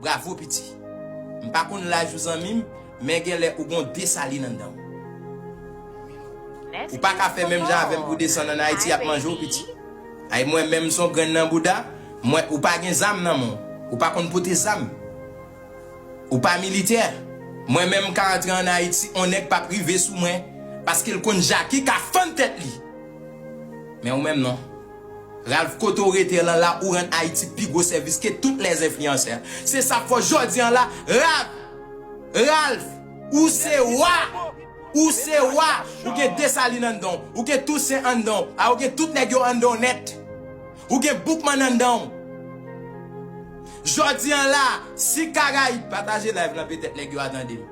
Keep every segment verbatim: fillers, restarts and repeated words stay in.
Bravo piti. M pa konn laj ou zanmi m, men genlè ou gon Desalin anndan w. Ou pa ka fè menm jan avè m pou desann ann Ayiti y ap manje w piti. Ay mwen menm m se yon grenn nan bouda, mwen ou pa gen zam nan men w. Ou pa konn pote zam. Ou pa militè. Mwen menm m ka antre ann Ayiti, on nèg p ap rive sou mwen. Paske l konn Jackie ka fann tèt li. Men ou menm non. Ralph, kote w rete lan la, ou rann Ayiti pi gwo sèvis ke tout lèzenfliyansè. Se sa k fè w jodi an la, Ralph, Ralph, ou se wa, ou se wa, ou gen Desalin anndan w, ou gen Tousen anndan w, a ou gen tout nèg yo anndan w nèt. Ou gen Boukman anndan w. Jodi an la, si Karayib, pataje live lan petèt nèg yo a tande m.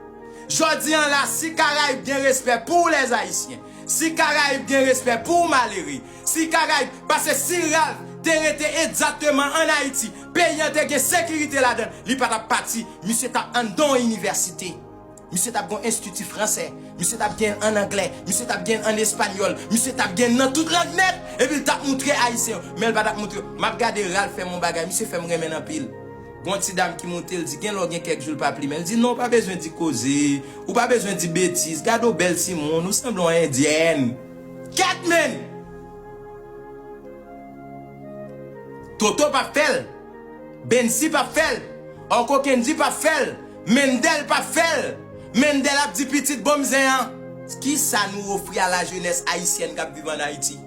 Jodi an la, si Karayib gen respè pou w lèzayisyen, si Karayib gen respè pou w malere, si Karayib, paske si Ralph te rete egzakteman ann Ayiti, peyi an te gen sekirite ladan l, li pa t ap pati, misye t ap anndan yon inivèsite. Misye t ap gen yon enstiti fransè, misye t ap gen l ann anglè, misye t ap gen l ann espanyòl, misye t ap gen l nan tout lang nèt, epi l t ap moutre ayisyen yo, men l pa t ap moutre yo. M ap gade Ralph fè m yon bagay, misye fè m renmen l anpil. Gon ti dam ki moute, l di, gen lè w gen kèk jou l p ap li, men l di, non, w pa bezwen di koze, ou pa bezwen di betiz, gade w bèl timoun, ou sanble yon endyèn. Kèt, menn! Toto p ap fè l. Benzi p ap fè l. Oko Kendi p ap fè l. Mendel p ap fè l. Mendel ap di pitit bon m zen an. Kisa nou ofri a la jeunesse haïtienne k ap viv ann Ayiti?